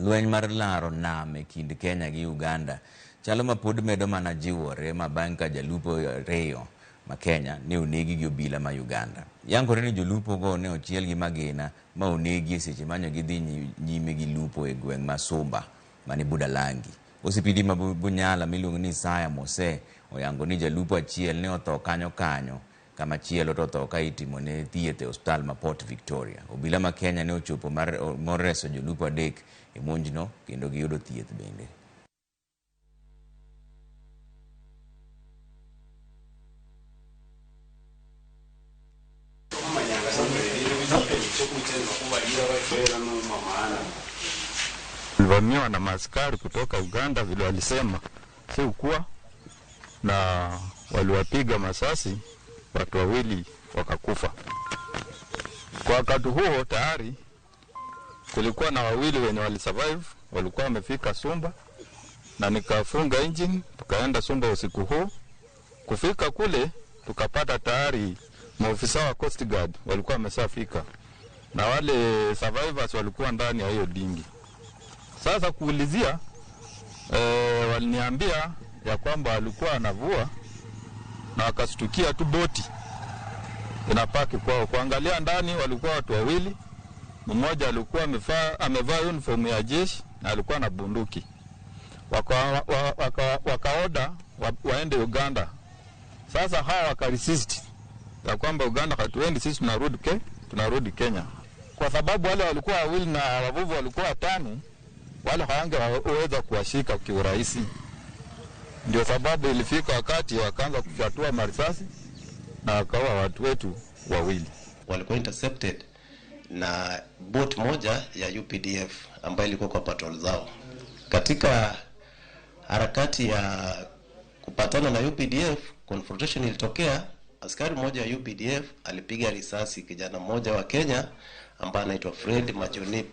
Lweny mar laro nam e kind Kenya gi Uganda chalo ma pod medo mana jiwore ma bang' ka jalupo ariyo ma Kenya ne onegi gi obila ma Uganda. Yangore ni jolupo go ne ochiel gi magina ma onegi e seche mane gidhi nyime gi lupo e gweng' ma Sumba mani Budalangi. OCPD ma Bunyala miluongo ni Isaya Mose oyango ni jalupo achiel ne otho kanyo kanyo kama chielo to otho ka itimone thieth e osiptal ma Port Victoria. Obila ma Kenya ne ochopo mar reso jolupo adek e monjno kendo giyudo thieth bende. Walivamiwa na maaskari kutoka Uganda, vile walisema si ukua, na waliwapiga masasi watu wawili wakakufa. Kwa wakati huo tayari kulikuwa na wawili wenye walisurvive, walikuwa wamefika Sumba, na nikafunga engine tukaenda Sumba usiku huo. Kufika kule tukapata tayari maofisa wa Coast Guard walikuwa wameshafika na wale survivors walikuwa ndani ya hiyo dingi. Sasa kuulizia, waliniambia ya kwamba walikuwa wanavua na wakastukia tu boti inapaki kwao. Kuangalia ndani walikuwa watu wawili, mmoja alikuwa amevaa uniform ya jeshi na alikuwa na bunduki. Wakaoda waende Uganda. Sasa hawa wakaresist ya kwamba Uganda hatuendi sisi, tunarudi Kenya. Kwa sababu wale walikuwa wawili na wavuvi walikuwa watano, wale hawangeweza kuwashika kiurahisi. Ndio sababu ilifika wakati wakaanza kufyatua marisasi na wakaua watu wetu wawili. Walikuwa intercepted na boat moja ya UPDF ambayo ilikuwa kwa patrol zao. Katika harakati ya kupatana na UPDF, confrontation ilitokea. Askari mmoja wa UPDF alipiga risasi kijana mmoja wa Kenya ambaye anaitwa Fred Majoni.